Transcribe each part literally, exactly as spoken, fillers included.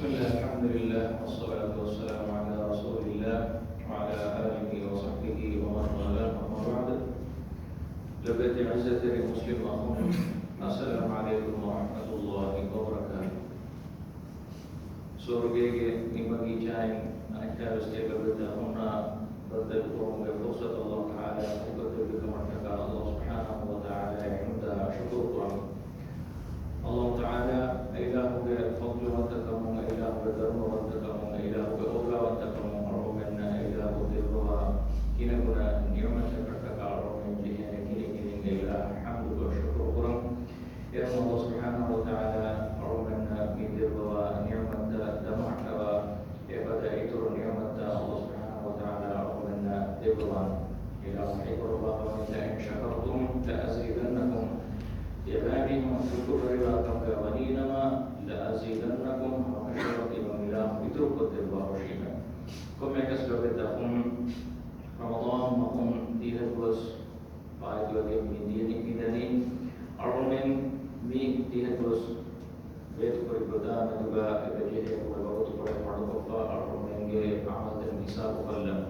الحمد لله، والصلاة والسلام على رسول الله وعلى آله وصحبه ومن والاه، أما بعد. ލޮބުވެތި ޢިއްޒަތްތެރި މުސްލިމް އަޚުން، السلام عليكم ورحمة الله وبركاته. ސުވަރުގޭގެ މި ބަގީޗާއިން އަނެއްކާވެސް ތިޔަބައިމީހުންނާ ބައްދަލުކުރުމުގެ ފުރުޞަތު ﷲ ތަޢާލާ ކުރިކޮށްދެއްވިކަމަށްޓަކާ ﷲ ސުބްޙާނަހޫ ވަތަޢާލާއަށް ޙަމްދާ ޝުކުރު ކުރަން. ﷲ ތަޢާލާ އެއިލާހުގެ ފަޟްލުވަންތަކަމުން، އެއިލާހުގެ ދަރުމަވަންތަކަމުން، އެއިލާހުގެ އޯގާވަންތަކަމުން އަޅުގަނޑުމެންނަށް އެއިލާހު ދެއްވަވާ ގިނަގުނަ ނިޢުމަތްތަކަށްޓަކާ އަޅުގަނޑުމެން ޖެހޭނެ ގިނަ ގިނައިން އެއިލާހަށް ޙަމްދުކޮށް ޝުކުރު ކުރަން. އެހެން ﷲ ސުބްޙާނަހޫ ވަތަޢާލާ އަޅުގަނޑުމެންނަށް މި ދެއްވަވާ ނިޢުމަތްތައް ދަމާއަޅާ، އެފަދަ އިތުރު ނިޢުމަތްތައް ﷲ ސުބްޙާނަހޫ ވަތަޢާލާ އަޅުގަނޑުމެންނަށް ދެއްވަވާނެ. އެއިލާހު ވަޙީކުރައްވާފަ ވަނީ، لئن شكرتم لأزيدنكم. ތިޔަބައިމީހުން ޝުކުރުވެރިވާ ކަމުގަ ވަނީނަމަ، لأزيدنكم، ހަމަކަށަވަރުން ތިމަން އިލާހު އިތުރުކޮށްދެއްވާ ހުށީމެ. ކޮންމެއަކަސް ލޮބުވެތި އަޚުން، ރަމަޟާން މަހުން ދިހަ ދުވަސް ފާއިތުވެގެން މި ދިޔަނީ މިދަނީ އަޅުމެން މި ދިހަ ދުވަސް ވޭތުކުރި ގޮތާ މެދުގަ އެބަޖެހޭ ކުޑަ ވަގުތުކޮޅެއް މަޑުކޮށްފަ އަޅުމެންގެ ޢަމަލުތައް ހިސާބުކޮށްލަން.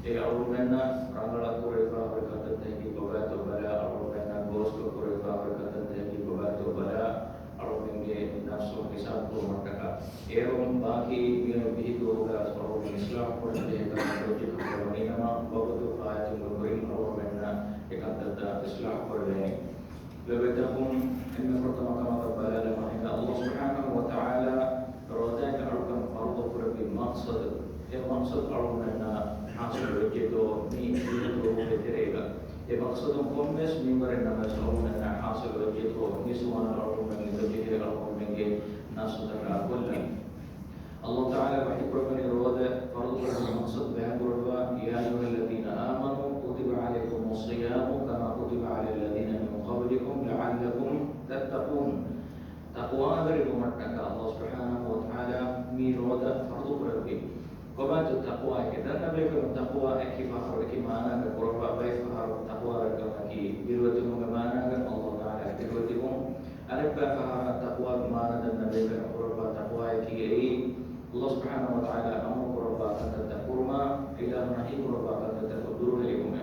އެ އަޅުމެންނަށް ރަނގަޅަށް ކުރެވިފަ ހުރި ކަންތައްތަކަކީ ކޮބާތޯ ބަލާ، އަޅުމެންނަށް ގޯސްކޮށް ކުރެވިފަ ހުރި ކަންތައްތަކަކީ ކޮބާތޯ ބަލާ، އަޅުމެންގެ ނަފްސު ހިސާބު ކުރުމަށްޓަކާ. އޭރުން ބާކީ މިއޮތް ވިހި ދުވަހުގަ އަޅުމެން އިޞްލާޙު ކުރަންޖެހޭ ކަމެއް ވެއްޖެ ކަމުގަ ވަނީނަމަ، ވަގުތު ފާއިތުވުމުގެ ކުރިން އަޅުމެންނަށް އެ ކަންތައްތައް އިޞްލާޙު ކުރެވޭނެ. ލޮބުވެތި އަޚުން، އެންމެ ފުރަތަމަ ކަމަކަށް ބަލާލަމާ، ހިނގާ ﷲ ސުބްޙާނަހޫ ވަތަޢާލާ ރޯދައިގެ އަޅުކަން ފަރުޟު ކުރެއްވި މަޤްޞަދު، އެ މަޤްޞަދު އަޅުގަނޑުމެންނަށް ޙާޞިލު ވެއްޖެތޯ މި ދިހަ ދުވަހުގެ ތެރޭގަ؟ އެ މަޤްޞަދު ކޮންމެސް މިންވަރެއް ނަމަވެސް އަޅުގަނޑުމެންނަށް ޙާޞިލު ވެއްޖެތޯ؟ މި ސުވާލު އަޅުގަނޑުމެން އެބަޖެހޭ އަޅުގަނޑުމެންގެ ނަފްސުތަކާ ކޮށްލަން. ﷲ ތަޢާލާ ވަޙީކުރައްވަނީ ރޯދަ ފަރުޟުކުރެއްވި މަޤްޞަދު ބަޔާންކުރައްވާ، يا أيها الذين آمنوا كتب عليكم الصيام كما كتب على الذين من قبلكم لعلكم تتقون. ތަޤްވާވެރިވުމަށްޓަކާ ﷲ ސުބްޙާނަހޫ ވަތަޢާލާ މި ރޯދަ ފަރުޟުކުރެއްވީ. ކޮބާތޯ ތަޤްވާއަކީ؟ ދަންނަބޭކަމު ތަޤްވާ އެކި ފަހަރު އެކި މާނާގަ ކުރައްވާ. ބައެއް ފަހަރު ތަޤްވާވެރިކަމަކީ ބިރުވެތިވުމުގެ މާނާގަ ﷲ ތަޢާލާ ބިރުވެތިވުން. އަނެއްބައި ފަހަރަށް ތަޤްވާގެ މާނަ ދަންނަބޭކަން ކުރައްވާ ތަޤްވާއަކީ އެއީ، ﷲ ސުބްޙާނަހޫ ވަތަޢާލާ އަމުރު ކުރައްވާ ކަންތައްތައް ކުރުމާ، އިލާހު ނަހީ ކުރައްވާ ކަންތައްތަކުން ދުރުހެލިވުމޭ.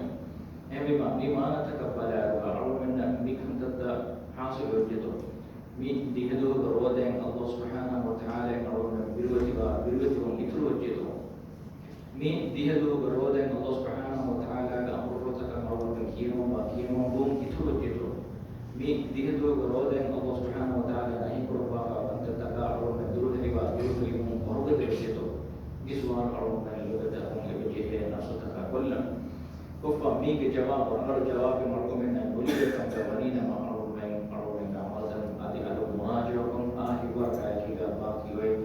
އެހެންވީމާ، މި މާނަތަކަށް ބަލާއިރުގަ އަޅުގަނޑަށް މި ކަންތައްތައް ޙާޞިލު ވެއްޖެތޯ؟ މި ދިހަ ދުވަހުގެ ރޯދައިން ﷲ ސުބްޙާނަހޫ ވަތަޢާލާއިން އަޅުގަނޑަށް ބިރުވެތިވާ ބިރުވެތިވުން އިތުރު ވެއްޖެތޯ؟ މި ދިހަ ދުވަހުގެ ރޯދައިން ﷲ ސުބްޙާނަހޫ ވަތަޢާލާގެ އަމުރުފުޅުތަކަށް އަޅުގަނޑުމެން ކިޔަމަންވާ ކިޔަމަންވުން އިތުރުވެއްޖެތޯ؟ މި ދިހަ ދުވަހުގެ ރޯދައިން ﷲ ސުބްޙާނަހޫ ވަތަޢާލާ ނަހީކުރައްވާފަ ކަންތައްތަކާ އަޅުގަނޑުމެން ދުރުހެލިވާ ދުރުހެލިވުން ވަރުގަދަ ވެއްޖެތޯ؟ މި ސުވާލު އަޅުގަނޑުމެން ލޮބުވެތި އަޚުން އެބަޖެހޭ ނަފްސުތަކާ ކޮށްލަން. ކޮށްފަ މީގެ ޖަވާބު، ރަނގަޅު ޖަވާބެއް އަޅުގަނޑުމެންނަށް ނުލިބޭ ކަމުގަ ވަނީނަމަ، އަޅުގަނޑުމެން އަޅުގަނޑުމެންގެ ޢަމަލުތައް އަދި އަލުން މުރާޖަޢަކޮށް، އާ ހިތްވަރުގައި ކީގަ ބާކީ އޮތް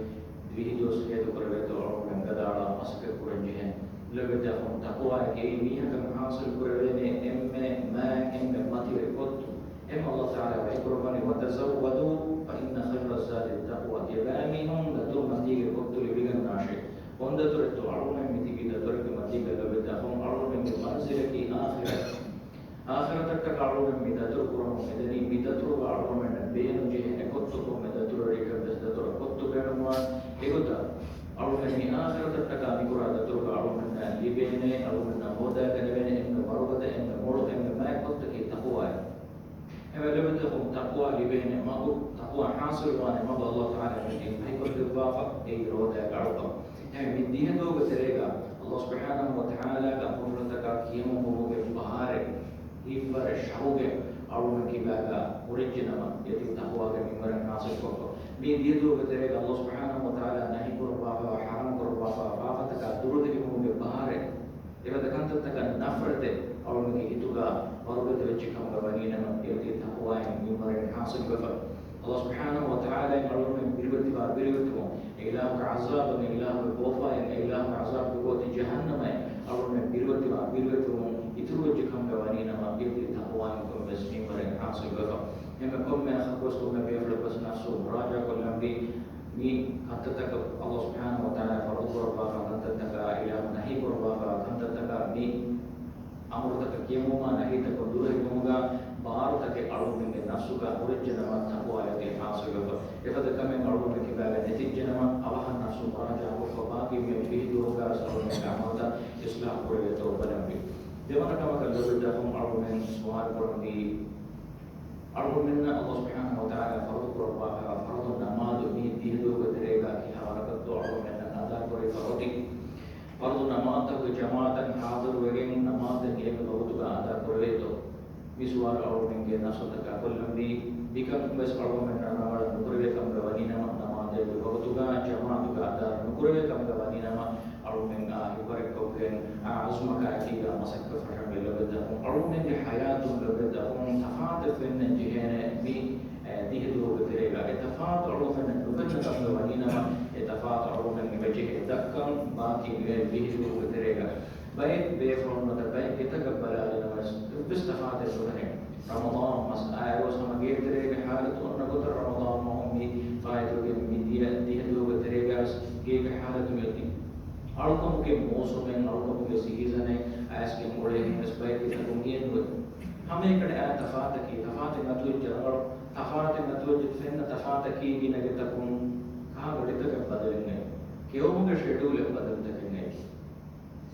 ވިހި ދުވަސް ވޭތުކުރެވޭތޯ އަޅުގަނޑުމެން ގަދައަޅާ މަސައްކަތް ކުރަންޖެހޭނެ. ލޮބުވެތި އަޚުން، ތަޤްވާއަކީ މީހަކަށް ޙާޞިލު ކުރެވޭނެ އެންމެ މާތް އެންމެ މަތިވެރި ކޮށްދު. އެހެން ﷲ ތަޢާލާ ވަޙީކުރައްވަނީ، وتزودوا فإن خير الزاد التقوى. ތިޔަބައިމީހުން ދަތުރު މަތީގެ ކޮށްދު ލިބިގަންނާށޭ. ކޮން ދަތުރެއްތޯ؟ އަޅުގަނޑުމެން މި ތިބީ ދަތުރެއްގެ މަތީގަ ލޮބުވެތި އަޚުން، އަޅުގަނޑުމެންގެ މަންޒިލަކީ އާޚިރަތް. އާޚިރަތަށްޓަކާ އަޅުގަނޑުމެން މި ދަތުރު ކުރަމުން އެދެނީ، މި ދަތުރުގަ އަޅުގަނޑުމެންނަށް ބޭނުންޖެހޭނެ ކޮށްދު ކޮންމެ ދަތުރުވެރިއަކަށްވެސް ދަތުރަށް ކޮށްދު ބޭނުންވާނެ. އެގޮތަށް އަޅުގަނޑު މި އާޚިރަތަށްޓަކާ މިކުރާ ދަތުރުގަ އަޅުގަނޑަށް ލިބޭނެ، އަޅުގަނޑަށް ހޯދާ ގަނެވޭނެ އެންމެ ވަރުގަދަ، އެންމެ މޮޅު، އެންމެ މާތް ކޮށްދަކީ ތަޤްވާއޭ. އެހެންވެ ލޮބުވެތި އަޚުން، ތަޤްވާ ލިބޭނެ މަގު، ތަޤްވާ ޙާޞިލުވާނެ މަގު ﷲ ތަޢާލާ މި ދީން ވަޙީކޮށްދެއްވާފަ، އެއީ ރޯދައިގެ އަޅުކަން. އެހެން މި ދިހަ ދުވަހުގެ ތެރޭގަ ﷲ ސުބްޙާނަހޫ ވަތަޢާލާގެ އަމުރުތަކާ ކިޔަމަންވުމުގެ ބަހާރެއް، ހިތްވަރެއް، ޝައުގެއް އަޅުގަނޑު ކިބާގަ ހުރެއްޖެނަމަ، އޭތި ތަޤްވާގެ މިންވަރެއް ޙާޞިލުކޮށްފަ. މި ދިޔަ ދުވަހުގެ ތެރޭގަ ﷲ ސުބްޙާނަހޫ ވަތަޢާލާ ނަހީކުރައްވާފަ، ޙަރާމްކުރައްވާފަ ފާފަތަކާ ދުރުހެލިވުމުގެ ބަހާރެއް، އެފަދަ ކަންތައްތަކަށް ނަފްރަތެއް އަޅުގަނޑުގެ ހިތުގަ ވަރުގަދަ ވެއްޖެ ކަމުގަ ވަނީނަމަ، އޭތި ތަޤްވާއިން މިންވަރެއް ޙާޞިލުވެފަ. ﷲ ސުބްޙާނަހޫ ވަތަޢާލާއިން އަޅުގަނޑުމެން ބިރުވެތިވާ ބިރުވެތިވުން، އެ އިލާހުގެ ޢަޒާބުން، އެ އިލާހުގެ ކޯފާއިން، އެ އިލާހުގެ ޢަޒާބުގެ ގޯތި ޖަހަންނަމައިން އަޅުގަނޑުމެން ބިރުވެތިވާ ބިރުވެތިވުން އިތުރުވެއްޖެ ކަމުގަ ވަނީނަމަ، އޭތި ތަޤްވާއިން ކޮންމެސް މިންވަރެއް ޙާޞިލުވެފަ. އެންމެ ކޮންމެ އަޚަކުވެސް، ކޮންމެ ބޭފުޅަކުވެސް ނަފްސު މުރާޖަޢާ ކޮށްލަންވީ، މި ކަންތައްތަކަށް ﷲ ސުބްޙާނަހޫ ވަތަޢާލާ ފަރުޟުކުރައްވާފަ ކަންތައްތަކާ، އިލާހު ނަހީކުރައްވާފަ ކަންތައްތަކާ، މި އަމުރުތަކަށް ކިޔަމުމާ ނަހީތަކުން ދުރުހެލިވުމުގަ ބާރުތަކެއް އަޅުގަނޑުމެންގެ ނަފްސުގަ ހުރެއްޖެނަމަ، ތަޤްވާ އޭތި ޙާޞިލުވެފަ. އެފަދަ ކަމެއް އަޅުގަނޑުމެން ކިބާގަ ނެތިއްޖެނަމަ، އަވަހަށް ސުވާލު ކުރަންވީ، އަޅުގަނޑުމެންނަށް ﷲ ސުބްޙާނަހޫ ވަތަޢާލާ ފަރުޟު ކުރައްވާފައިވާ ފަރުޟު ނަމާދު މި ދިހަ ދުވަހުގެ ތެރޭގަ ކިހާ ވަރަކަށްތޯ އަޅުގަނޑުމެންނަށް އަދާ ކުރެވިފަ އޮތީ؟ ފަރުޟު ނަމާދުތަކުގެ ޖަމާޢަތަށް ޙާޟިރުވެގެން ނަމާދުތައް އެންމެ ވަގުތުގަ އަދާ ކުރެވޭތޯ؟ މި ސުވާލު އަޅުގަނޑުމެންގެ ނަފްސުތަކާ ކޮށްލަންވީ. މިކަން ވެސް އަޅުގަނޑުމެންނަށް ރަނގަޅަށް ނުކުރެވޭ ކަމުގަ ވަނީނަމަ، ނަމާދު އެންމެ ވަގުތުގަ ޖަމާޢަތުގަ އަދާ ނުކުރެވޭ ކަމުގަ ވަނީނަމަ، އަޅުމެން އާ ހިފަރެއްކޮށްގެން އާ އަޒުމަކާ އެކީގަ މަސައްކަތް ފަށަންވީ. ލޮބުވެތި އަޚުން، އަޅުމެންގެ ޙަޔާތުން ލޮބުވެތި އަޚުން ތަފާތެއް ފެންނަން ޖެހޭނެ މި، އެ، ދިހަ ދުވަހުގެ ތެރޭގަ. އެ ތަފާތު އަޅުމެންނަށް ނުފެންނަ ކަމުގަ ވަނީނަމަ، އެ ތަފާތު އަޅުމެން އެބަޖެހޭ ދައްކަން ބާކީ މިއޮތް ދިހަ ދުވަހުގެ ތެރޭގަ. ބައެއް ބޭފުޅުން ނުވަތަ ބައެއް ގެތަކަށް ބަލާލިނަމަވެސް އެއްވެސް ތަފާތެއް ނުފެނޭ. ރަމަޟާން މަސް އައިރުވެސް ހަމަ ގޭތެރޭގެ ޙާލަތު އޮންނަ ގޮތަށް ރަމަޟާން މަހު މި ފާއިތުވެގެން މިދިޔަ ދިހަ ދުވަހުގެ ތެރޭގަވެސް ގޭގެ ޙާލަތު މިއޮތީ. އަޅުކަމުގެ މޫސުމެއް، އަޅުކަމުގެ ސީޒަނެއް އައިސްގެން އުޅޭހެންވެސް ބައެއް ގެތަކުން އެއެއް ނުވޭ. ހަމައެކަނި އާ ތަފާތަކީ، ތަފާތެއް އަތުވެއްޖެ ރަނގަޅު، ތަފާތެއް އަތުވެއްޖެ ފެންނަ ތަފާތަކީ ގިނަ ގެތަކުން ކާ ގޮތްތަކެއް ބަދަލެއް ނެތް. ކެއުމުގެ ޝެޑިއުލެއް ބަދަލުތަކެއް ނެތް.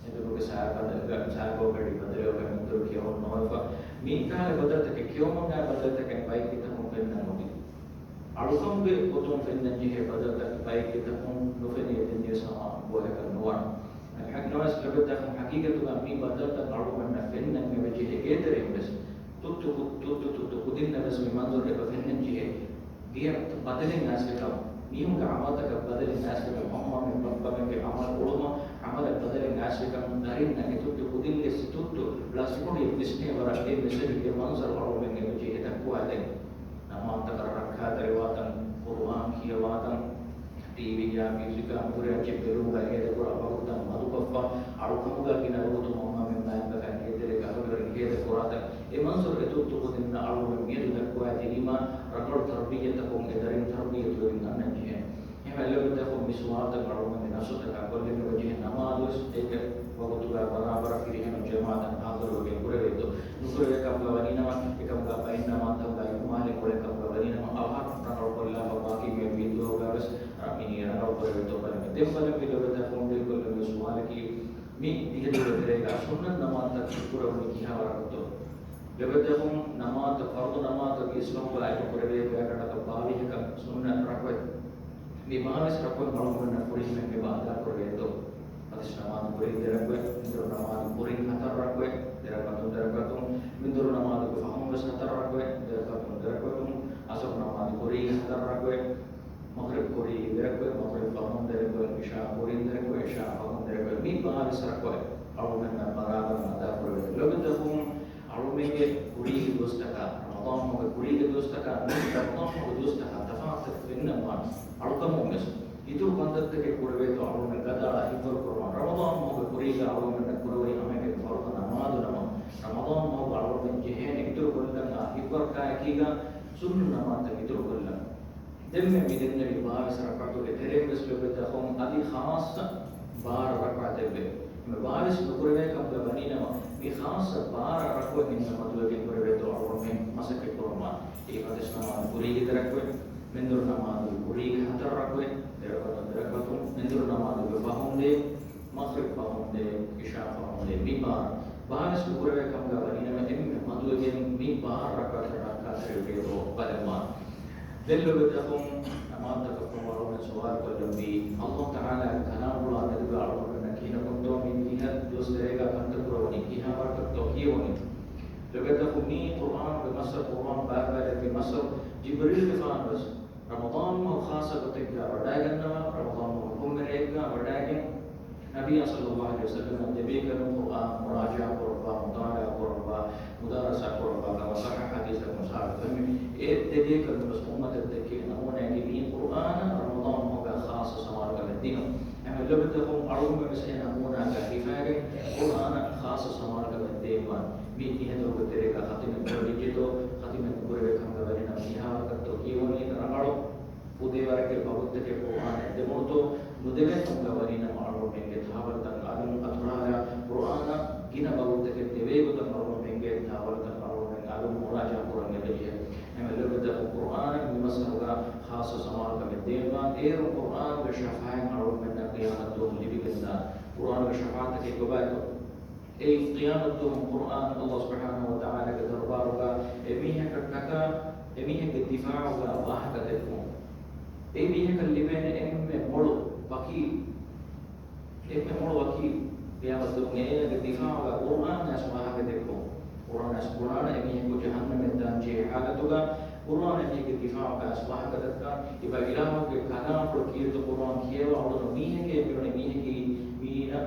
އެދުރުގެ ސާބަދަ-، ސާބޯގަޑި ބަދަލުވެ މިދުރު ކެއުން ނޯވެފަ. މި ކަހަލަ ބަދަލުތަކެއް، ކެއުމުގައި ބަދަލުތަކެއް ބައެއް ގެތަކުން ފެންނަން އޮތީ. އަޅުކަމުގެ ގޮތުން ފެންނަން ޖެހޭ ބަދަލުތައް ބައެއް ގެތަކުން ނުފެނި އެދެން ނިވެސް ހަމަ ބޮހެކަށް ނުވާނެ. ހަ-، ނަވަސް ލޮބުވެތި އަޚުން، ޙަޤީޤަތުގަ މި ބަދަލުތައް އަޅުގަނޑަށް ފެންނަން އެބަޖެހޭ ގޭތެރެއިން ވެސް. ތުއްތު ކު-، ތުއްތު ތުއްތު ކުދިންނަށް ވެސް މި މަންޒަރު އެބަ ފެންނަން ޖެހޭ. ގެޔަށް ބަދަލެއް އައިސްފިކަމު، މީހުންގެ ޢަމަލުތަކަށް ބަދަލެއް އައިސްފިކަމު، އަންމާމެން ބައްޕަމެންގެ ޢަމަލު އުޅުމަށް ޢަމަލަށް ބަދަލެއް އައިސްފިކަމު، ދަރިންނަށް އެ ތުއްތު ކުދިންގެ ސި-، ތުއްތު ޅަސް ކުނޑި ވިސްނޭ ވަރަށް އެ މެސެޖު އެ މަންޒަރު އަޅުގަނޑުމެން އެބަޖެހޭ ދައްކުވާދޭން. ނަމާދުތަކަށް ރައްކާތެރިވާތަން، ޤުރުއާން ކިޔަވާތަން، ޓީވީއާ މިއުޒިކާ މިހުރި އެއްޗެއް ބެލުމުގަ ހޭދަކުރާ ވަގުތުތައް މަދުކޮށްފަ، އަޅުކަމުގަ ގިނަ ވަގުތު މަންމަމެން މާތްބަކަށް ގޭތެރޭގަ އަހުލުވެރިން ހޭދަކުރާތަން، އެ މަންޒަރު އެ ތުއްތު ކުދިންނަށް އަޅުގަނޑު މިއަދު ދައްކުވާތީ އީމާން ރަނގަޅު ތަރުބިއްޔަތަކުން އެ ދަރިން ތަރުބިއްޔަތުވެގެން އަންނަން ޖެހޭ. އެހެން ލޮބުވެތި އަޚުން، މި ސުވާލުތައް އަޅުގަނޑުގެ ނަފްސުތަކާ ކޮށްލެވި އެބަޖެހޭ ނަމާދުވެސް އެކަ ވަގުތުގަ ބަރާބަރަށް ފިރިހެނުން ޖަމާޢަތަށް ޙާޟިރުވެގެން ކުރެވޭތޯ؟ ނުކުރެވޭ ކަމުގަ ވަނީނަމަ، އެކަމުގަ ބައެއް ނަމާދުތަކުގަ އިހުމާލެއް އުޅޭ ކަމުގަ ވަނީނަމަ، އަވަހަށް ރަނގަޅު ކޮށްލާފަ ބާކީ މި ވީ ދުވަހުގަވެސް މި ރަނގަޅު ކުރެވޭތޯ ބަލަމެ. ދެން ބަލަން މި ލޮބުވެތި އަޚުން ދިރިކޮށްލެވި ސުވާލަކީ، މި ދިހަ ދުވަހުގެ ތެރޭގަ ސުންނަތް ނަމާދުތައް ކުރެވުނީ ކިހާ ވަރަކަށްތޯ؟ ލޮބުވެތި އަޚުން، ނަމާދު، ފަރުޟު ނަމާދު އިސްލާމުގަ އެބަ ކުރެވޭ ގާތްގަނޑަކަށް ބާވީސް ސުންނަތް ރަކުޢަތް. މި ބާވީސް ރަކުޢަތް އަޅުގަނޑުމެންނަށް ފުރިހަމައިން އެބަ އަދާ ކުރެވޭތޯ؟ ފަތިސް ނަމާދު ކުރީ ދެ ރަކުޢަތް، މިންދުރު ނަމާދު ކުރީ ހަތަރު ރަކުޢަތް، ދެ ރަކުޢަތުން ދެ ރަކުޢަތުން، މިންދުރު ނަމާދުގެ ފަހުން ވެސް ހަތަރު ރަކުޢަތް، ދެ ރަކުޢަތުން ދެ ރަކުޢަތުން، ޢަޞްރު ނަމާދު ކުރީ ހަތަރު ރަކުޢަތް، މަޣްރިބް ކުރީ ދެ ރަކުޢަތް، މަޣްރިބް ފަހުން ދެ ރަކުޢަތް، ޢިޝާ ކުރީ ދެ ރަކުޢަތް، ޢިޝާ ފަހުން ދެ ރަކުޢަތް، މި ބާވީސް ރަކުޢަތް އަޅުގަނޑުމެންނަށް ބަރާބަރަށް އަދާ ކުރެވޭ. ލޮބުވެތި އަޚުން، އަޅުމެންގެ ކުރީގެ ދުވަސްތަކާ، ރަމަޟާން މަހުގެ ކުރީގެ ދުވަސްތަކާ މި ރަމަޟާން މަހުގެ ދުވަސްތަކާ ތަފާތު ފެންނަންވާނެ. އަޅުކަމުން ވެސް އިތުރު ކަންތައްތަކެއް ކުރެވޭތޯ އަޅުމެން ގަދައަޅާ ހިތްވަރު ކުރުމަށް. ރަމަޟާން މަހުގެ ކުރީގަ އަޅުގަނޑަށް ކުރެވުނީ ހަމައެކަނި ފަރުޟު ނަމާދު ނަމަ، ރަމަޟާން މަހުގަ އަޅުގަނޑުމެން ޖެހޭނެ އިތުރު ކޮށްލަން އާ ހިތްވަރުގައި އެކީގަ ސުންނަ ނަމާދުތައް އިތުރު ކޮށްލަން. ދެންމެ މި ދެންނެވި ބާވީސް ރަކުޢަތުގެ ތެރެއިން ވެސް ލޮބުވެތި އަޚުން އަދި ޚާއްޞަ ބާރަ ރަކުޢަތެއް ވޭ. މި ބާވީސް ނުކުރެވޭ ކަމުގަ ވަނީނަމަ، މި ޚާއްޞަ ބާރަ ރަކުޢަތް އެންމެ މަދުވެގެން ކުރެވޭތޯ އަޅުގަނޑުމެން މަސައްކަތް ކުރަންވާނެ. އެއީ ފަތިސް ނަމާދު ކުރީގެ ދެ ރަކުޢަތް، މިންދުރު ނަމާދު ކުރީގެ ހަތަރު ރަކުޢަތް، ދެ ރަކުޢަތުން ދެ ރަކުޢަތުން، މިންދުރު ނަމާދުގެ ފަހުން ދޭ، މަޣްރިބް ފަހުން ދޭ، ޢިޝާ ފަހުން ދޭ، މި ބާރަ. ބާވީސް ނުކުރެވޭ ކަމުގަ ވަނީނަމަ އެންމެ މަދުވެގެން މި ބާރަ ރަކުޢަތަށް ރައްކާތެރިވެގެން ބަލަންވާނެ. ދެން ލޮބުވެތި އަޚުން، ނަމާދުތަކަށް ފަހު އަޅުގަނޑު ސުވާލު ކޮށްލަންވީ، ﷲ ތަޢާލާގެ ކަލާމުފުޅާ މެދުގަ އަޅުގަނޑުމެންނަށް ކިހިނަކުންތޯ މި ދިހަ ދުވަސް ތެރޭގަ ކަންތައް ކުރެވުނީ، ކިހާ ވަރަކަށްތޯ ކިޔެވުނީ؟ ލޮބުވެތި އަޚުން، މި ޤުރްއާނުގެ މައްސަރު، ޤުރްއާން ބައިބައި ދެއްވި މައްސަރު ޖިބްރީލުގެފާނު ވެސް ރަމަޟާން މަހު ޚާއްޞަ ގޮތެއްގަ ވަޑައިގަންނަވާ، ރަމަޟާން މަހު ކޮންމެ ރެއެއްގަ ވަޑައިގެން، ނަބިއްޔާ ޞައްލައްލާހު ޢަލައިހި ވަސައްލަމަ ދެބޭކަލުން ޤުރްއާން މުރާޖަޢާ ކުރައްވާ، މުޠާލަޢާ ކުރައްވާ، މުދާރަސާ ކުރައްވާ ކަމަށް ޞައްޙަ ޙަދީޘްތަކުން ސާބިތުވެއްޖެ. އެ ދެބޭކަލުން ވެސް އުއްމަތަށް ދެއްކޭ ނަމޫނާއަކީ މި ޤުރްއާނަށް ރަމަޟާން މަހުގަ ޚާއްޞަ ސަމާލުކަމެއް ދިނުން. އެހެން ލޮބުވެތި އަޚުން، އަޅުގަނޑުމެން ވެސް އެ ނަމޫނާގަ ހިފައިގެން ޤުރްއާނަށް ޚާއްޞަ ސަމާލުކަމެއް ދޭންވާނެ. މި ދިހަ ދުވަހުގެ ތެރޭގަ ޚަތިމެއް ކުރެވިއްޖެތޯ، ޚަތިމެއް ނުކުރެވޭ ކަމުގަ ވަނީނަމަ ކިހާ ވަރަކަށްތޯ ކިޔެވުނީ؟ ރަނގަޅު ފުދޭ ވަރެއްގެ ވަގުތުތަކެއް ޤުރްއާނެއް ދެވުނުތޯ، ނުދެވޭ ކަމުގަ ވަނީނަމަ އަޅުގަނޑުމެންގެ ތާވަލުތައް އަލުން އަތުރާލާ، ޤުރްއާނަށް ގިނަ ވަގުތުތަކެއް ދެވޭ ގޮތަށް އަޅުގަނޑުމެންގެ ތާވަލުތައް އަޅުގަނޑުމެން އަލުން މުރާޖަޢާ ކުރަން އެބަޖެހޭ. އެހެން ލޮބުވެތި އަޚުން، ޤުރްއާނަށް މި މައްސަރުގަ ޚާއްޞަ ސަމާލުކަމެއް ދޭންވާނެ. އޭރުން ޤުރްއާނުގެ ޝަފާޢަތް އަޅުގަނޑުމެންނަށް ޤިޔާމަތްދުވަހު ލިބިގެންދާނެ. ޤުރްއާނުގެ ޝަފާޢަތަކީ ކޮބާތޯ؟ އެއީ ޤިޔާމަތްދުވަހު ޤުރްއާން ﷲ ސުބްޙާނަހޫ ވަތަޢާލާގެ ދަރުބާރުގަ އެމީހަކަށްޓަކާ އެމީހެއްގެ ދިފާޢުގަ ވާހަކަ ދެއްކުން. އެމީހަކަށް ލިބޭނެ އެންމެ މޮޅު ވަކީ، އެންމެ މޮޅު ވަކީ ޤިޔާމަތްދުވަހު އޭނާގެ ދިފާޢުގަ ޤުރްއާން އައިސް ވާހަކަ ދެއްކުން. ޤުރްއާން އައިސް ބުނާނެ އެމީހަކު ޖަހަންނަމަށް ދާން ޖެހޭ ޙާލަތުގަ، ޤުރްއާން އެމީހެއްގެ ދިފާޢުގަ އައިސް ވާހަކަ ދައްކާ، އެބަ އިލާހުގެ ކަލާމްފުޅު ކީރިތި ޤުރްއާން ކިޔަވާ އުޅުނު މީހެކޭ މިވަނީ މީހަކީ މީނަ،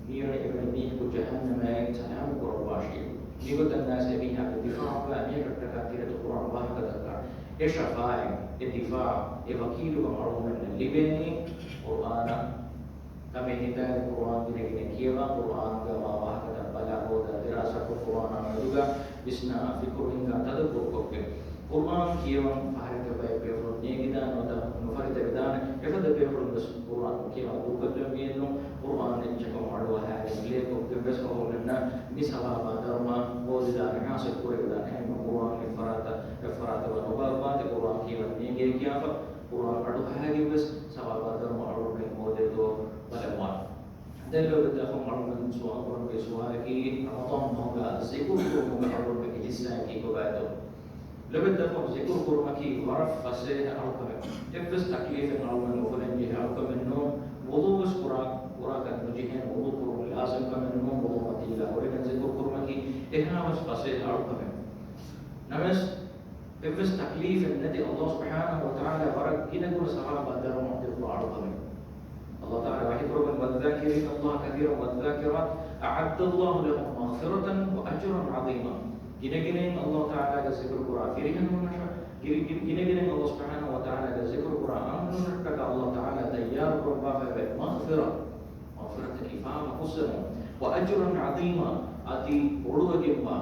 މީވަނީ އެވަނީ މީހަކު ޖަހަންނަމައިން ސަލާމަތް ކުރައްވާށި. މިގޮތަށް ނައިސް އެމީހާގެ ދިފާޢުގަ އެމީހަކަށްޓަކާ ކީރިތި ޤުރްއާން ވާހަކަ ދައްކާ. އެ ޝަފާޢަތް، އެ ދިފާޢު، އެ ވަކީލުކަން އަޅުގަނޑަށް ލިބޭނީ ޤުރްއާނަށް. ކަމެއް ހިތާއި ޤުރްއާން ގިނަގިނަ ކިޔަވާ، ޤުރްއާންގަ ވާ ވާހަކަތައް ބަލާ ހޯދާ ދިރާސާކޮށް، ޤުރްއާނާ މެދުގަ ވިސްނާ، ފިކުރު ހިންގާ ތަދައްބުރުކޮށްގެން. ޤުރްއާން ކިޔަވަން ފަހަރެއްގަ ބައެއް ބޭފުޅުން ނޭނގިދާނެ ނުވަތަ ނުފަރިތަވެދާނެ. އެފަދަ ބޭފުޅުން ވެސް ޤުރްއާން ކިޔަވާ ދޫކޮށްލަން ވީއެއްނު. ޤުރްއާން އެއްޗަކަށް މަޑު އަހާގެން ޕްލޭ ކޮށްގެން ވެސް އަހުރެންނަށް މި ސަވާބާ ދަރުމަ ހޯދިދާނެ، ހާސިލް ކުރެވިދާނެ. އެހެންވެ ޤުރްއާން އެއްފަރާތަށް، އެއްފަރާތަށް ނުބާއްވާތި. ޤުރްއާން ކިޔަވަން ނޭނގޭ ކިޔާފަ، ޤުރްއާން އަޑު އަހާގެން ވެސް ސަވާބާ ދަރުމަ އަޅުގަނޑުމެން ހޯދޭތޯ ބަލަންވާނެ. ދެން ލޯބިވެތި އަޚުން، އަޅުގަނޑު ސުވާލު ކުރަންވީ ސުވާލަކީ، ރަމަޟާން މަހުގަ ޒިކުރު ކުރުމުގަ އަޅުގަނޑުމެންގެ ހިއްސާއަކީ ކޮބާތޯ؟ ލޯބިވެތި އަޚުން، ޒިކުރު ކުރުމަކީ ވަރަށް ފަސޭހަ އަޅުކަމެއް. އެއްވެސް ތަކްލީފެއް އަޅުގަނޑު އުފުލަންޖެހޭ އަޅުކަމެއް ނޫން. ވުޟޫ ވެސް ކުރާ، ކުރާކަށް ނުޖެހޭނެ، ވުޟޫ ކުރުން ލާޒިމް ކަމެއް ނޫން، ވުޟޫ މަތީގަ ހުރެގެން ޒިކުރު ކުރުމަކީ އެހާވެސް ފަސޭހަ އަޅުކަމެއް. ނަމަވެސް، އެއްވެސް ތަކްލީފެއް ނެތި، ﷲ ސުބްޙާނަހޫ ވަތަޢާލާ ވަރަށް ގިނަ ގުނަ ސަވާބާ ދަރުމަ ދެއްވާ އަޅުކަމެއް. ﷲ ތަޢާލާ ވަޙީކުރައްވަނީ، وَالذَّاكِرِينَ اللَّهَ كَثِيرًا وَالذَّاكِرَاتِ أَعَدَّ اللَّهُ لَهُمْ مَغْفِرَةً وَأَجْرًا عَظِيمًا. ގިނަގިނައިން ﷲ ތަޢާލާގެ ޒިކުރު ކުރާ ފިރިހެނުންނަށް، ގި-، ގި-، ގިނަގިނައިން ﷲ ސުބްޙާނަހޫ ވަތަޢާލާގެ ޒިކުރު ކުރާ އަންހެނުންނަށްޓަކާ ﷲ ތަޢާލާ ތައްޔާރު ކުރައްވާފައިވޭ މަޣްފިރަތް، މަޣްފިރަތަކީ ފާފަ ފުއްސެވުން، وَأَجْرًا عَظِيمًا، އަދި ބޮޑުވެގެންވާ،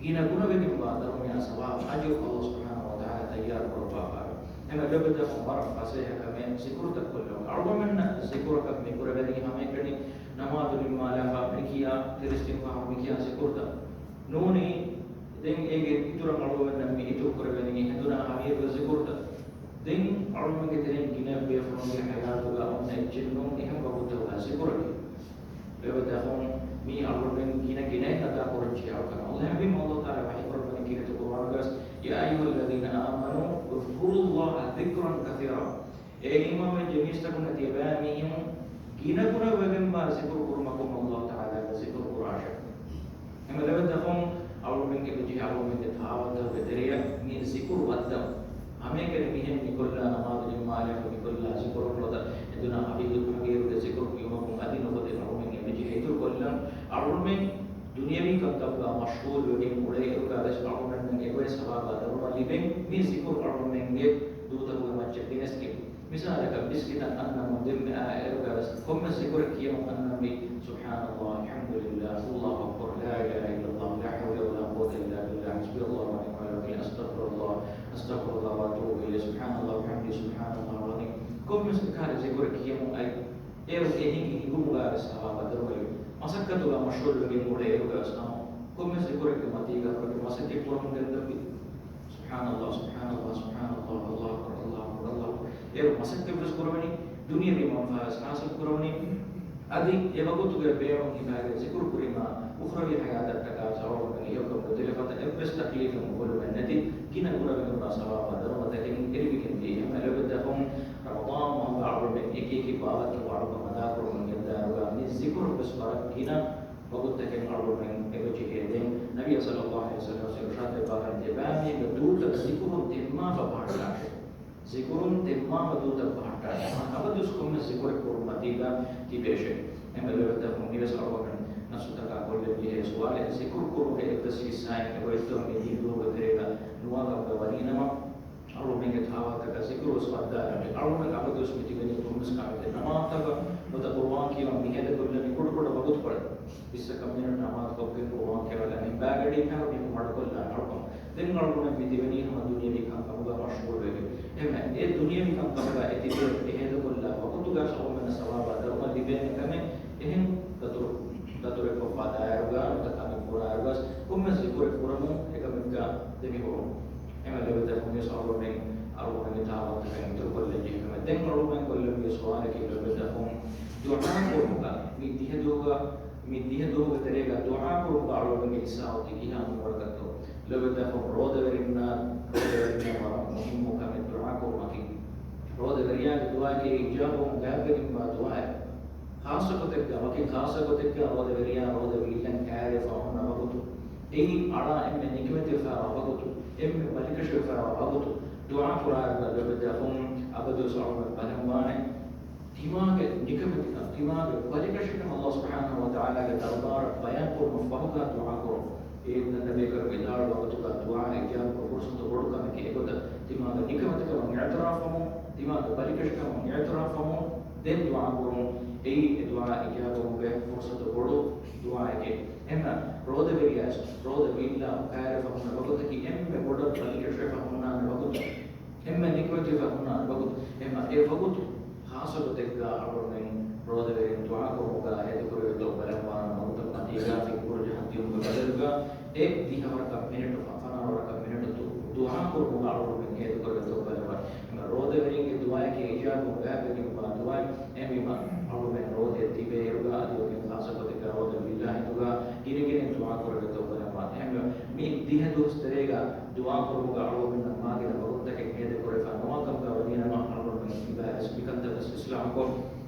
ގިނަ ގުނަވެގެންވާ ދަރުމަޔާ ސަވާބު އަޖުރު ﷲ ސުބްޙާނަހޫ ވަތަޢާލާ ތައްޔާރު ކުރައްވާފައެވެ. އެހެންވެ ލޯބިވެތި އަޚުން، ވަރަށް ފަސޭހަ ކަމެއް ޒިކުރުތައް ކޮށްލުން. އަޅުގަނޑުމެންނަށް ޒިކުރަކަށް މި ކުރެވެނީ ހަމައެކަނި ނަމާދު ނިންމާލާފަ މި ކިޔާ ތިރީސް ތިން ފަހަރު މި ކިޔާ ޒިކުރުތައް ނޫނީ. ދެން އޭގެ އިތުރަށް އަޅުގަނޑުމެންނަށް މި އިތުރު ކުރެވެނީ ހެނދުނާ ހަމަޔަށްވުރެ ޒިކުރުތައް. ދެން އަޅުގަނޑުގެ ތެރެއިން ގިނަ ބޭފުޅުންގެ ހަޔާތުގަ އޮންނަ އެއްޗެއް ނޫން އެހެން ވަގުތަކުގަ ޒިކުރަކީ. ލޯބިވެތި އަޚުން، މީ އަޅުގަނޑުމެން ގިނަ ގިނައިން އަދާކުރަން ޖެހޭ އަޅުކަމެއް. އައްލާހު ޙަބީބު ﷲ ތަޢާލާ ވަޙީކުރައްވަނީ ކީރިތި ޤުރްއާނުގަވެސް، يَا أَيُّهَا الَّذِينَ آمَنُوا اذْكُرُوا اللَّهَ ذِكْرًا كَثِيرًا. އޭ އީމާންވެއްޖެ މީސްތަކުންނަށް ތިޔަބައިމީހުން ގިނަގުނަވެގެންވާ ޒިކުރު ކުރުމަކުން ﷲ ތަޢާލާގެ ޒިކުރު ކުރާށޭ. އެހެންވެ ލޯބިވެތި އަޚުން، އަޅުގަނޑުމެން އެބަޖެހޭ އަޅުގަނޑުމެންގެ ދަޢުވަތުގެ ތެރެއަށް މި ޒިކުރު ވައްދަން. ހަމައެކަނި މިހެން މިކޮށްލާ ނަމާދު ނިންމާލާފަ މިކޮށްލާ ޒިކުރު ނުވަތަ އެދުނާ ހަމްދު ތަކްބީރުގެ ޒިކުރު ކިޔުމަކުން އަދި ނުފުދޭ އަޅުގަނޑުމެން އެބަޖެހޭ އިތުރުކޮށްލަން. އަޅުގަނޑުމެން ދުނިޔަވީ ކަންކަމުގަ މަޝްޣޫލުވެގެން އުޅޭ އިރުގަވެސް އަޅުގަނޑުމެންނަށް އެބައޮތް ސަވާބާ ދަރުމަ ލިބެން މި ޒިކުރު އަޅުގަނޑުމެންގެ ދޫތަކުގެ މައްޗަށް ގެނެސްގެން. މިސާލަކަށް، މިސްކިތަށް އަންނަމުން ދެންމެ އާ އިރުގަވެސް ކޮންމެ ޒިކުރެއް ކިޔަމުން އަންނަންވީ، سبحان الله، الحمد لله، الله أكبر، لا إله إلا الله، لا حول ولا قوة إلا بالله، حسبي الله ونعم الوكيل، أستغفر الله، أستغفر الله وأتوب إليه، سبحان الله وبحمده، سبحان الله العظيم. ކޮންމެސް އެކަހަލަ ޒިކުރެއް ކިޔަމުން އައި، އޭރު އެހިނގި ހިނގުމުގަވެސް ސަވާބާ ދަރުމަ ލިބޭ. މަސައްކަތުގަ މަޝްޣޫލުވެގެން އުޅޭ އިރުގަވެސް ހަމަ ކޮންމެސް ޒިކުރެއްގެ މަތީގަ ވަކި މަސައްކަތް ކުރަމުން ގެންދަންވީ. سبحان الله، سبحان الله، سبحان الله، الله أكبر، الله أكبر، الله أكبر. އޭރު މަސައްކަތްވެސް ކުރަމުން، ދުނިޔަވީ މަންފާވެސް ހާސިލް ކުރަމުން. އަދި އެ ވަގުތުގެ ބޭނުން ހިމާގެ ޒިކުރު ކުރީމާ، އުޚްރަވީ ހަޔާތަށްޓަކާ ސަވަބުން އެހެންކަމުގެ ދެލަފަތަށް އެއްވެސް ތަކްލީފެއް އުފުލުމެއް ނެތި، ގިނަ ގުނަވެގެންވާ ސަވާބާ ދަރުމަތަކެއް އެރިވިގެންދިޔަ. އެހެންވެ ލޯބިވެތި އަޚުން، ރަމަޟާން މަހުގަ އަޅުގަނޑުމެން އެކިއެކި ބާވަތްތަކުގަ އަޅުކަން އަދާކުރަމުން ގެންދާއިރުގަ މި ޒިކުރު ވެސް ވަރަށް ގިނަ ވަގުތުތަކެއް އަޅުގަނޑުމެން އެބަޖެހޭ. ދެން ނަބިއްޔާ ޞައްލައްލާހު ޢަލައިހި ވަސައްލަމަ އިރުޝާދު ދެއްވާފައި ތިބާމީހުންގެ ދޫތައް ޒިކުރުން ތިންމާފަ ބަހައްޓާށޭ. ޒިކުރުން ތިންމާފަ ދޫތައް ބަހައްޓާށޭ. ހަމަ އަބަދުވެސް ކޮންމެ ޒިކުރެއް ކުރުން މަތީގަ ތިބޭށޭ. އެހެންވެ ލޯބިވެތި އަޚުން، މިވެސް އަޅުގަނޑުމެން ނަފްސުތަކާ ކޮށްލަން ޖެހޭ ސުވާލެއް. ޒިކުރު ކުރުމުގެ އެއްވެސް ހިއްސާއެއް އެބައޮތްތޯ މި ދިހަ ދުވަހުގެ ތެރޭގަ ނުވާ ކަމުގަ ވަނީނަމަ، އަޅުގަނޑުމެންގެ ދަޢުވަތަކަށް ޒިކުރު ވެސް ވައްދާލަންވީ. އަޅުގަނޑަށް އަބަދުވެސް މި ތިބެނީ ކޮންމެސް ކަމެއްގެ ނަމާދުތަކަށް ނުވަތަ ޤުރުއާން ކިޔަވަން މިހޭދަކޮށްލަނީ ކުޑަކުޑަ ވަގުތުކޮޅެއް. ވިއްސަކަށް މިނެޓް ނަމާދު ކޮށްގެން ޤުރުއާން ކިޔަވާލާ މި ބައިގަޑީގަ މީހަކު މަޑުކޮށްލާނެ އަޅުކަން. ދެން އަޅުގަނޑު މި ތިބެނީ ހަމަ ދުނިޔަވީ ކަންކަމުގަ މަޝްޣޫލުވެގެން. އެހެންވެ، އެ ދުނިޔަވީ ކަންކަމުގަ އެ ތިބޭ އެހޭދަކޮށްލާ ވަގުތުގަ އަޅުގަނޑުމެންނަށް ސަވާބާ ދަރުމަ ލިބޭނެ ކަމެއް. އެހެން ދަތުރު، ދަތުރެއް ކޮށްފަ ދާއިރުގަ ނުވަތަ ކަމެއް ކުރާއިރުގަސް ކޮންމެ ޒިކުރެއް ކުރަމުން އެކަމެއްގަ ދެމިހުރުން. އެހެންވެ ލޯބިވެތި އަޚުން، މިވެސް އަޅުގަނޑުމެން، އަޅުގަނޑުމެންގެ ދަޢުވަތަކަށް އިތުރުކޮށްލަން ޖެހޭ ކަމެއް. ދެން އަޅުގަނޑުމެން ކޮށްލަންވީ ސުވާލަކީ ލޯބިވެތި އަޚުން، ދުޢާ ކުރުމުގަ މި ދިހަ ދުވަހުގަ މި ދިހަ ދުވަހުގެ ތެރޭގަ ދުޢާ ކުރުމުގަ އަޅުގަނޑުގެ ހިއްސާ އޮތީ ކިހާ މިންވަރަކަށްތޯ؟ ލޮބުވެތި އަޚުން، ރޯދަވެރިންނާ، ރޯދަވެރިންނަށް ވަރަށް މުހިއްމު ކަމެއް ދުޢާ ކުރުމަކީ. ރޯދަވެރިޔާގެ ދުޢާއެކޭ އިޖާބަވުން ގާތްވެގެންވާ ދުޢާއެއް. ޚާއްޞަ ގޮތެއްގަ، ވަކި ޚާއްޞަ ގޮތެއްގަ ރޯދަވެރިޔާ ރޯދަ ވީއްލަން ކައިރިވެފަ ހުންނަ ވަގުތު، އެއީ އަޅާ އެންމެ ނިކަމެތިވެފައިވާ ވަގުތު، އެންމެ ބަލިކަށިވެފައިވާ ވަގުތު ދުޢާ ކުރާއިރުގަ ލޮބުވެތި އަޚުން، އަބަދުވެސް އަޅުގަނޑު ބަލަންވާނެ. ތިމާގެ ނިކަމެތިކަން، ތިމާގެ ބަލިކަށިކަން ﷲ ސުބްޙާނަހޫ ވަތަޢާލާގެ ދަރުބާރަށް ބަޔާންކުރުމަށް ފަހުގަ ދުޢާކުރުން. އެ ދަންނަބޭކަލުން ވިދާޅުވި ވަގުތުގަ ދުޢާ އިޖާބަކޮށް ފުރުޞަތު ބޮޑު ކަމެކޭ. އެގޮތަށް ތިމާގެ ނިކަމެތިކަމަށް އިޢުތިރާފުވަމުން، ތިމާގެ ބަލިކަށިކަމަށް އިޢުތިރާފުވަމުން ދެން ދުޢާކުރުން. އެއީ އެ ދުޢާ އިޖާބަވުމުގެ ފުރުޞަތު ބޮޑު ދުޢާއެކޭ. އެހެން ރޯދަވެރިޔާ ވެސް ރޯދަ ވީއްލާ ކައިރިވެފަ ހުންނަ ވަގުތަކީ އެންމެ ބޮޑަށް ބަލިކަށިވެފަ ހުންނާނެ ވަގުތު. އެންމެ ނިކަމެތިވެފަ ހުންނާނެ ވަގުތު. އެހެން އެ ވަގުތު ޚާއްޞަ ގޮތެއްގަ އަޅުގަނޑުމެން ރޯދަވެރިން ދުޢާ ކުރުމުގަ ހޭދަކުރެވޭތޯ ބަލަންވާން. ވަގުތަށް މަތީގަ ފިކުރު ޖަހަން ދިޔުމުގެ ބަދަލުގަ އެ ދިހަވަރަކަށް މިނެޓު، ފަނަރަވަރަކަށް މިނެޓު ދު-، ދުޢާ ކުރުމުގަ އަޅުގަނޑުމެން ހޭދަކުރެވޭތޯ ބަލަންވާން. އެހެން ރޯދަވެރިންގެ ދުޢާއެކޭ އިޖާބަވުން ގާތްވެގެންވާ ދުޢާ. އެހެންވީމަ އަޅުގަނޑުމެން ރޯދައެއް ތިބޭއިރުގަ އަދި ވަކިން ޚާއްޞަ ގޮތެއްގަ ރޯދަ ވީއްލާ ހިނދުގަ ގިނަގިނައިން ދުޢާ ކުރެވޭތޯ ބަލަންވާން. އެހެންވެ، މި ދިހަ ދުވަސް ތެރޭގަ ދުޢާ ކުރުމުގަ އަޅުގަނޑުމެންނަށް މާގިނަ ވަގުތުތަކެއް ހޭދަކުރެވިފަ ނުވާ ކަމުގަ ވަނީނަމަ، އަޅުގަނޑުމެން މިބައިވެސް މިކަންތައްވެސް އިޞްލާޙުކޮށް،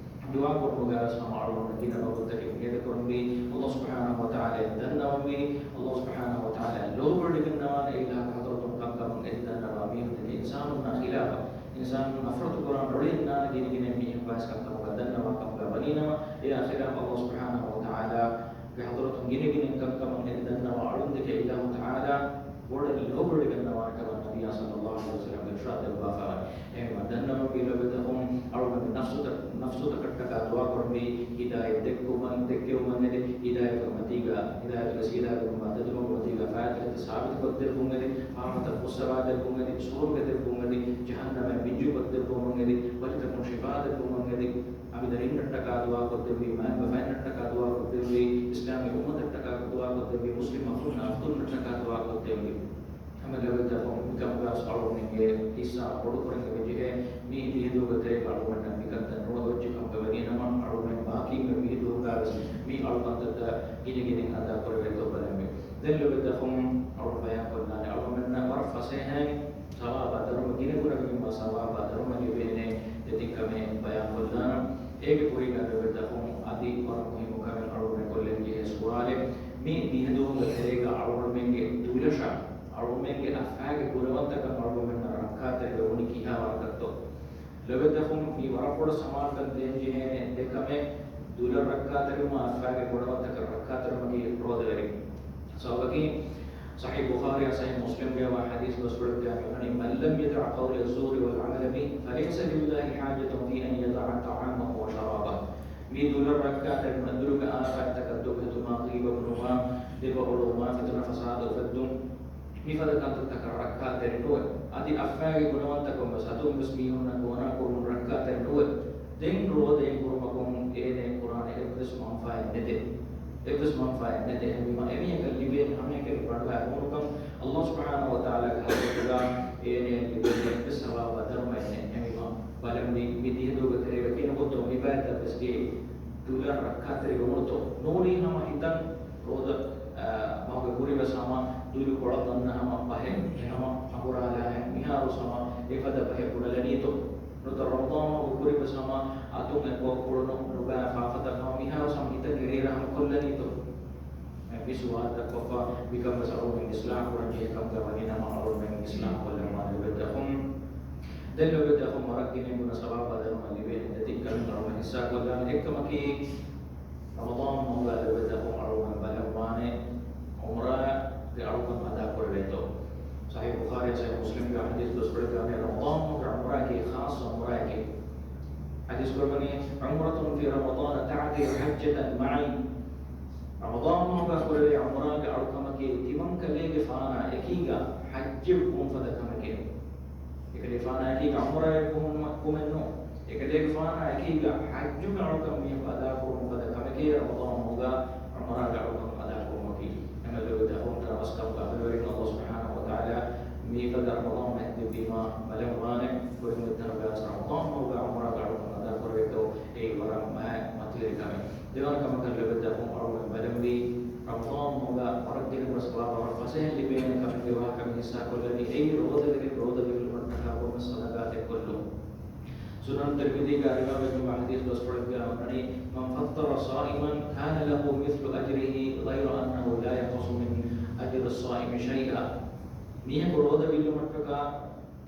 ދުޢާ ކުރުމުގައިވެސް ހަމަ އަޅުގަނޑު ގިނަ ވަގުތުތަކެއް ހޭދަކުރަންވީ، ﷲ ސުބްޙާނަހޫ ވަތަޢާލާއަށް ދަންނަވަންވީ، ﷲ ސުބްޙާނަހޫ ވަތަޢާލާ ލޯބިވެޑިގަންނަވާނެ އެއިލާހުގެ ޙަޟްރަތުން ކަންކަމަށް އެދި ދަންނަވާ މީހުން ދެކެ އިންސާނުންނާ ޚިލާފަށް، އިންސާނުން ނަފްރަތު ކުރާނެ އުޅޭންނާނެ ގިނަގިނައިން މީހަކުވެސް ކަންކަމުގަ ދަންނަވާ ކަމުގަ ވަނީނަމަ، އެއާ ޚިލާފަށް ﷲ ސުބްޙާނަހޫ ވަތަޢާލާގެ ޙަޟްރަތުން ގިނަގިނައިން ކަންކަމަށް އެދި ދަންނަވާ އަޅުން ދެކެ އިލާހު ތަޢާލާ ބޮޑަށް ލޯބިވެޑިގަންނަވާނެ ކަމަށް ނަބިއްޔާ ޞައްލައްލާހު ޢަލައިހި ވަސައްލަމް އިރްޝާދު ދެއްވާފައިވާ. އެހެންވީމަ ދަންނަވަންވީ ލޮބުވެތި އަޚުން އަޅުގަނޑު ނަފްސުތަ-، ނަފްސުތަކަށްޓަކާ ދުޢާ ކުރަންވީ، ހިދާޔަތް ދެއްކުމަށް، ދެއްކެވުމަށް އެދި، ހިދާޔަތުގެ މަތީގަ، ހިދާޔަތުގެ ސީދާގެ މަދަދުމަގު މަތީގަ ފާތިރަތައް ސާބިތުކޮށްދެއްވުން އެދި، ފާފަތައް ފުއްސަވާދެއްވުން އެދި، ސުވަރުގެ ދެއްވުން އެދި، ޖަހަންނަމައިން މިންޖުކޮށްދެއްވުމުން އެދި، ބަލިތަކުން ޝިފާ ދެއްވުމުން އެދި، އަނބިދަރިންނަށްޓަކާ ދުޢާކޮށްދެއްވީ، މައިންބަފައިންނަށްޓަކާ ދުޢާކޮށްދެއްވީ، އިސްލާމީ އުއްމަތަށްޓަކާ ދުޢާކޮށްދެއްވީ، މުސްލިމް އަޚުންނާ އުޚްތުންނަށްޓަކާ ދުޢާކޮށްދެއްވީ. ހަމަ ލޮބުވެތި އަޚުން މިކަމުގަ އަޅުގަނޑުމެންގެ ހިއްސާ ބޮޑުކުރަން އެބަޖެހޭ. މި ދިހަ ދުވަހުގެ ތެރޭގަ އަޅުގަނޑަށް މިކަންތައް ނުވެއްޖެ ކަމުގަ ވަނީނަމަ، އަޅުގަނޑުމެން ބާކީންވެ ވިހި ދުވަހުގަވެސް މި އަޅުކަންތައްތައް ގިނަގިނައިން އަދާކުރެވޭތޯ ބަލަންވީ. ދެން ލޮބުވެތި އަޚުން އަޅުގަނޑު ބަޔާންކޮށްލާނެ އަޅުގަނޑުމެންނަށް ވަރަށް ފަސޭހައިން ސަވާބާ ދަރުމަ ގިނަގުނަވެގެންވާ ސަވާބާ ދަރުމަ ލިބޭނެ ދެތިން ކަމެއް ބަޔާންކޮށްލާނަން. އޭގެ ކުރީގަ ލޮބުވެތި އަޚުން އަދި ވަރަށް މުހިއްމު ކަމެއް އަޅުގަނޑަށް ކޮށްލަން ޖެހޭ ސުވާލެއް. މި ދިހަ ދުވަހުގެ ތެރޭގަ އަޅުގަނޑުމެންގެ ދުލަށާ، އަޅުގަނޑުމެންގެ އަފާގެ ގުނަވަންތަކަން އަޅުގަނޑުމެންނަށް ރައްކާތެރިވެވުނީ ކިހާ ވަރަކަށްތޯ؟ ލޮބުވެތި އަޚުން މީ ވަރަށް ބޮޑަށް ސަމާލުކަން ދޭން ޖެހޭނެ ދެ ކަމެއް. ދުލަށް ރައްކާތެރިވުމާ އަފާގެ ގުނަވަންތަކަން ރައްކާތެރިވުމަކީ ރޯދަވެރިން. ސަބަބަކީ، ޞަޙީޙު ބުޚާރީއާ ޞަޙީޙު މުސްލިމްގައިވާ ޙަދީޘް ބަސްފުޅެއްގައި މިވަނީ، من لم يدع قول الزور والعمل به فليس لله حاجة في أن يدع طعامه وشرابه. މި ދުލަށް ރައްކާތެރި ނުވެ، ދުލުގެ އާފާތްތަކަށް ދޮގުހެދުމާ، ޣީބަތު ނުވާ، ދެބައުޅުވުމާ، ފިތުނަ ފަސާދަ އުފެއްދުން، މިފަދަ ކަންތައްތަކަށް ރައްކާތެރި ނުވެ، އަދި އަފާގެ ގުނަވަންތަކުން ވެސް އަތުން ވެސް މީހުންނަށް ގޯނާ ކުރުމުން ރައްކާތެރި ނުވެ، ދެން ރޯދައިން ކުރުމަކުން އޭނައަށް ކުރާނެ އެއްވެސް މަންފާއެއް ނެތޭ. އެއްވެސް މަންފާއެއް ނެތޭ. އެހެންވީމަ، އެމީހަކަށް ލިބޭނެ ހަމައެކަނި ބަނޑުހައި އުމުރުކަން ﷲ ސުބްޙާނަހޫ ވަތަޢާލާގެ ޙަޟްރަތުގަ އޭނައަށް ލިބޭނެ އެއްވެސް ސަވާބާ ދަރުމައެއް ނެތް. އެހެންވީމަ، ބަލަންވީ މި ދިހަ ދުވަހުގެ ތެރޭގަ ކިހިނެއްތޯ މި ބައިތައް ވެސް ދިޔައީ ދުލަށް ރައްކާތެރިވުމުންތޯ؟ ނޫނީ ހަމަ ހިތަށް ރޯދަ، އާ، މަހުގެ ކުރިން ވެސް ހަމަ ދުލު ކޮޅަށް ދަންނަ ހަމަ ބަހެއް، އެ ހަމަ އަނބުރާލާހެން މިހާރު ވެސް ހަމަ އެފަދަ ބަހެއް ބުނެލަނީތޯ؟ ނުވަތަ ރަމަޟާން މަހުގެ ކުރިން ވެސް ހަމަ އަތުން އެކޮށް ކުޅުނު ނުބައި ފާފަތައް ހަމަ މިހާރު ވެސް ހަމަ ހިތަށް އެރިއެރާ ހަމަ ކޮށްލަނީތޯ؟ މި ސުވާލުތައް ކޮށްފަ މިކަން ވެސް އަޅުގަނޑުމެން އިޞްލާޙު ކުރަން ޖެހޭ ކަމުގަ ވަނީ ނަމަ، އަޅުގަނޑުމެން އިޞްލާޙު ކޮށްލަންވާނެ ލޮބުވެތި އަޚުން. ދެން ލޮބުވެތި އަޚުން ވަރަށް ގިނައިން ބުނަ ސަވާބާ ދަރުމަ ލިބޭނެ ދެތިން ކަމެއް އަޅުގަނޑު ހިއްސާކޮށްލާނެ. އެއްކަމަކީ، ރަމަޟާން މަހުގަ ލޮބުވެތި އަޚުން އަޅުގަނޑު ބަލަންވާނެ ޢުމްރާގެ އަޅުކަން އަދާކުރެވޭތޯ؟ ޞަޙީޙު ބުޚާރީ، ޞަޙީޙު މުސްލިމްގެ ޙަދީޘް ބަސްފުޅެއްގައި ވަނީ ރަމަޟާން މަހުގެ ޢުމްރާއަކީ ޚާއްޞަ ޢުމްރާއެކޭ. ޙަދީޘް ކުރައްވަނީ، عمرة في رمضان تعدل حجة معي. ރަމަޟާން މަހުގަ ކުރެވޭ ޢުމްރާގެ އަޅުކަމަކީ ތިމަންކަލޭގެފާނާ އެކީގަ ޙައްޖެއް ވުން ފަދަ ކަމެކޭ. އެކަލޭފާނާ އެކީގަ ޢުމްރާއެއް ވުމުން ކުމެއް ނޫން. އެކަލޭގެފާނާ އެކީގަ ޙައްޖުގެ އަޅުކަން މީހަކު އަދާކުރުމުން ފަދަ ކަމެކޭ ރަމަޟާން މަހުގަ ޢުމްރާގެ އަޅުކަން އަދާކުރުމަކީ. އެމެ ލޮބުވެތި އަޚުން، ތަނަވަސްކަމުގެ އަމިއްލަވެރިން ﷲ ސުބްޙާނަހޫ ވަތަޢާލާ މިފަދަ ރަމަޟާން މަހެއް ދެއްވީމާ ބަލަންވާނެ، ކުރިން އޮތް ތަނުގަ ވެސް ރަމަޟާން މަހުގަ ޢުމްރާގެ އަޅުކަން އަދާކުރެވޭތޯ؟ އެއީ ވަރަށް މާތް މަތިވެރި ކަމެއް. ދެވަނަ ކަމަކަށް ލޮބުވެތި އަޚުން އަޅުގަނޑު ކޮށްލަނީ އެއީ ރޯދަވެރިން ރޯދަ ބިލުމަށްޓަކާ ކޮންމެސް ޞަދަޤާތެއް ކޮށްލުން. ސުނަން ތިރްމިޛީގައި ރިވާވެއްޖެ ޙަދީޘް ބަސްފުޅެއްގައި ވަނީ، من فطر صائما كان له مثل أجره غير أنه لا ينقص من أجر الصائم شيئا. މީހަކު ރޯދަ ބިލުމަށްޓަކާ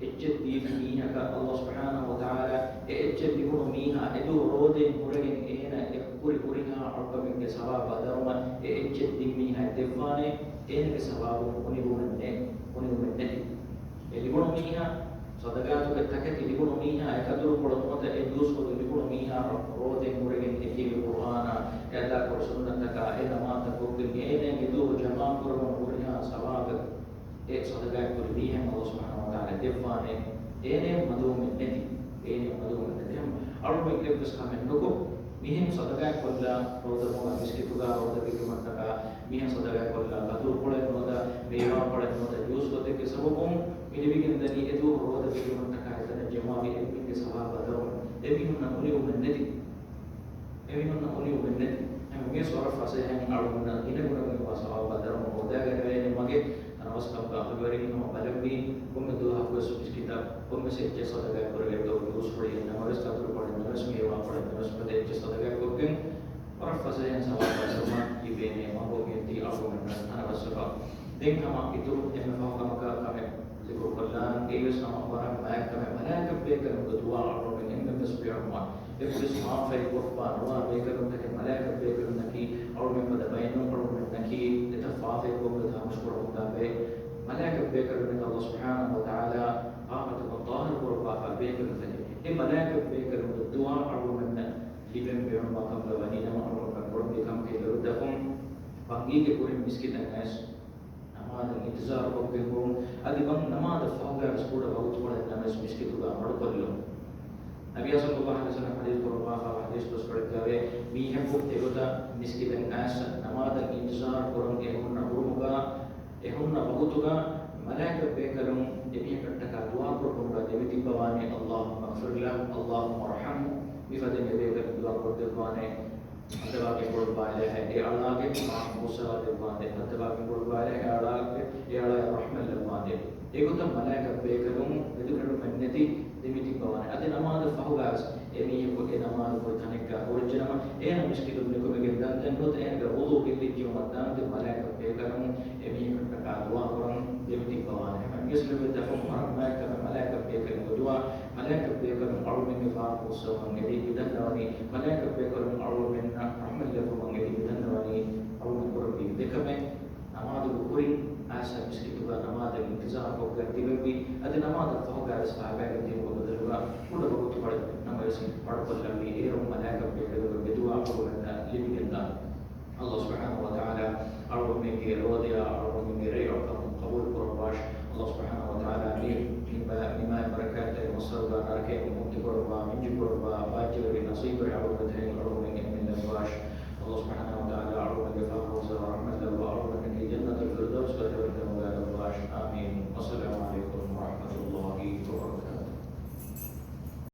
އެއްޗެއް ދީފި މީހަކަށް ﷲ ސުބްޙާނަހޫ ވަތަޢާލާ އެ އެއްޗެއް ލިބުނު މީހާ އެދުވަހު ރޯދައިން ހުރެގެން އޭނަ އެ ކުރި ހުރިހާ އަޅުކަމެއްގެ ސަވާބާ ދަރުމަ އެ އެއްޗެއް ދިން މީހާއަށް ދެއްވާނެ، އޭނަގެ ސަވާބުން އުނިވުމެއް ނެ-، އުނިވުމެއް ނެތި. އެ ލިބުނު މީހާ، ޞަދަޤާތުގެ ތަކެތި ލިބުނު މީހާ، އެ ޤަދުރުކޮޅު ނުވަތަ އެ ޖޫސް ފޮދު ލިބުނު މީހާ ރޯދައިން ހުރެގެން އެ ކިޔެވި ޤުރްއާނާ، އެ އަދާކުރި ސުންނަތްތަކާ، އެ ނަމާދުތައް ކޮށްގެން އޭނައަށް އެދުވަހު ޖަމާކުރަމުން ހުރިހާ ސަވާބެއް އެ ޞަދަޤާތްކުރި މީހަށް ﷲ ސުބްޙާނަހޫ ވަތަޢާލާ ދެއްވާނެ. އޭނައަށް މަދުވުމެއް ނެތި. އޭނައަށް މަދުވުމެއް ނެތި. އަޅުމެން އެއްވެސް ކަމެއް ނުކޮށް، މިހެން ޞަދަޤާތްކޮށްލާ، ރޯދަ މޮޅަށް މިސްކިތުގަ ރޯދަ ބިލުމަށްޓަކާ މިހެން ޞަދަޤާތްކޮށްލާ، ޤަދުރުކޮޅެއް ނުވަތަ މޭވާކޮޅެއް ނުވަތަ ޖޫސް ފޮދެއްގެ ސަބަބުން މި ލިބިގެންދަނީ އެދުވަހު ރޯދަ ބިލުމަށްޓަކާ އެތަނަށް ޖަމާވި އެންމެންގެ ސަވާބާ ދަރުމަ. އެމީހުންނަށް އުނިވުމެއް ނެތި. އެމީހުންނަށް އުނިވުމެއް ނެތި. އެހެންވެ މިވެސް ވަރަށް ފަސޭހައިން އަޅުގަނޑަށް ގިނަ ގުނަގެންވާ ސަވާބާ ދަރުމަ ހޯދާގަނެވޭނެ މަގެއް. ތަނަވަސްކަމުގަ އަހުލުވެރިން ހަމަ ބަލަންވީ، ކޮންމެ ދުވަހަކުވެސް މިސްކިތަށް ކޮންމެސް އެއްޗެއް ޞަދަޤާތްކުރެވޭތޯ، ޖޫސް ފުޅިއެއް ނަމަވެސް، ޤަދުރުކޮޅެއް ނަމަވެސް، މޭވާކޮޅެއް ނަމަވެސް، ފަދަ އެއްޗެއް ޞަދަޤާތްކޮށްގެން ވަރަށް ފަސޭހައިން ސަވާބާ ދަރުމަ ލިބޭނެ މަގު މިއޮތީ އަޅުގަނޑަށް ތަނަވަސްވެފަ. ދެން ހަމަ އިތުރު އެންމެ ފަހު ކަމަކަށް ކަމެއް ޒިކުރުކޮށްލާން. އެއީވެސް ހަމަ ވަރަށް މާތްކަމެއް، މަލާއިކަތް ބޭކަލުންގެ ދުޢާ އަޅުގަނޑުމެން އެންމެންވެސް ބޭނުންވާ. އެއްވެސް މާފައި ކޮށްފަ ނުވާ ބޭކަލުންތަކެއް މަލާއިކަތް ބޭކަލުންނަކީ އަޅުމެން ފަދަ ބައެއް ނޫން. އަޅުމެންނަކީ އެތައް ފާފައެއް ކޮށްގެން ތަހައްމަލު ކުރަމުންދާ ބައެއް. މަލާއިކަތް ބޭކަލުންނަކީ ﷲ ސުބްޙާނަހޫ ވަތަޢާލާ ޕާފަތަކުން ޠާހިރު ކުރައްވާފަ ބޭކަލުންތަކެއް. އެ މަލާއިކަތް ބޭކަލުންގެ ދުޢާ އަޅުގަނޑުމެންނަށް ލިބެން ބޭނުންވާ ކަމުގަ ވަނީ ނަމަ އަޅުގަނޑުމެން ކުރަންވީ ކަމަކީ ލޮބުވެތި އަޚުން ބަންގީގެ ކުރިން މިސްކިތަށް އައިސް ނަމާދަށް އިންތިޒާރު ކޮށްގެން ހުރުން. އަދި ބަން ނަމާދަށް ފަހުގައިވެސް ކުޑަ ވަގުތުކޮޅެއް ނަމަވެސް މިސްކިތުގަ މަޑުކޮށްލުން. ނަބިއްޔާ ޞައްލައްލާހު ޢަލައިހި ވަސައްލަމަ ޙަދީޘް ކުރައްވާފައިވާ ޙަދީޘް ބަސްފުޅެއްގައިވޭ، މީހަކު އެގޮތަށް މިސްކިތަށް އައިސް ނަމާދަށް އިންތިޒާރު ކުރަން އެ ހުންނަ ހުރުމުގަ، އެ ހުންނަ ވަގުތުގަ މަލާއިކަތް ބޭކަލުން އެމީހަކަށްޓަކާ ދުޢާ ކުރައްވަމުންދާ ދެމިތިއްބަވާނެ، اللهم اغفر له، اللهم ارحمه، މިފަދައިން އެބޭކަލުން ދުޢާ ކޮށްދެއްވާނެ. ހައްދަވާގެން ބޮޑު ބާލާ އެ އަޅާގެ މާފު ހުއްސަވާ ދެއްވާނދޭ. ހައްދަވާގެން ބޮޑު ބާލާ އެ އަޅާގެ، އެ އަޅާއަށް ރަޙްމަތް ލައްވާނދޭ. އެގޮތަށް މަލާއިކަތް ބޭކަލުން އެދުކެޑުމެއް ނެތި ދެމިތިއްބަވާނެ. އަދި ނަމާދަށް ފަހުގައިވެސް އެ މީހަކު އެ ނަމާދު ކުރި ތަނެއްގަ ހުރެއްޖެނަމަ، އޭނަ މިސްކިތުން ނިކުމެގެން ދަންދެން ނުވަތަ އޭނަގެ ވުޟޫ ގެއްލިއްޖެއުމަށް ދާންދެން މަލާއިކަތް ބޭކަލުން އެ މީހަކަށްޓަކާ ދުޢާ ކުރަން ދެމިތިއްބަވާނެ. ހަމަ އިނގިލިސް ލޮބުވެތި އަޚުން ވަރަށް މާތްކަމެއް މަލާއިކަތް ބޭކަލުންގެ ދުޢާ، މަލާއިކަތް ބޭކަލުން އަޅުމެންގެ ފާފަ ހުއްސަވަމުން އެދި މިދަންނަވަނީ، މަލާއިކަތް ބޭކަލުން އަޅުމެންނަށް ރަޙްމަތް ލެއްވުމުން އެދި މިދަންނަވަނީ، އަޅުމެން ކުރަންވީ ދެކަމެއް. ނަމާދުގެ ކުރިން އައިސް މިސްކިތުގަ ނަމާދަށް އިންތިޒާރު ކޮށްގެން ތިބެންވީ. އަދި ނަމާދަށް ފަހުގައިވެސް ފާގާގެން ތިބުމުގެ ބަދަލުގަ ކުޑަ ވަގުތުކޮޅެއް ނަމަވެސް މަޑުކޮށްލަންވީ. އޭރުން މަލާއިކަތް ބޭކަލުންގެ ދުޢާ އަޅުގަނޑަށް ލިބިގެންދާނެ. ﷲ ސުބްޙާނަހޫ ވަތަޢާލާ އަޅުގަނޑުމެންގެ ރޯދަޔާ އަޅުގަނޑުމެންގެ ރެއަށް ކަމުން ޤަބޫލު ކުރައްވާށި. ﷲ ސުބްޙާނަހޫ ވަތަޢާލާ މި، މި މާ، މި މާތް ބަރަކާތްތެރި މައްސަރުގަ ނަރަކައިން މުކްތި ކުރައްވާ، މިންޖު ކުރައްވާ، ބާއްޖަވެރި ނަސީބުވެރި އަޅުގަނޑުމެން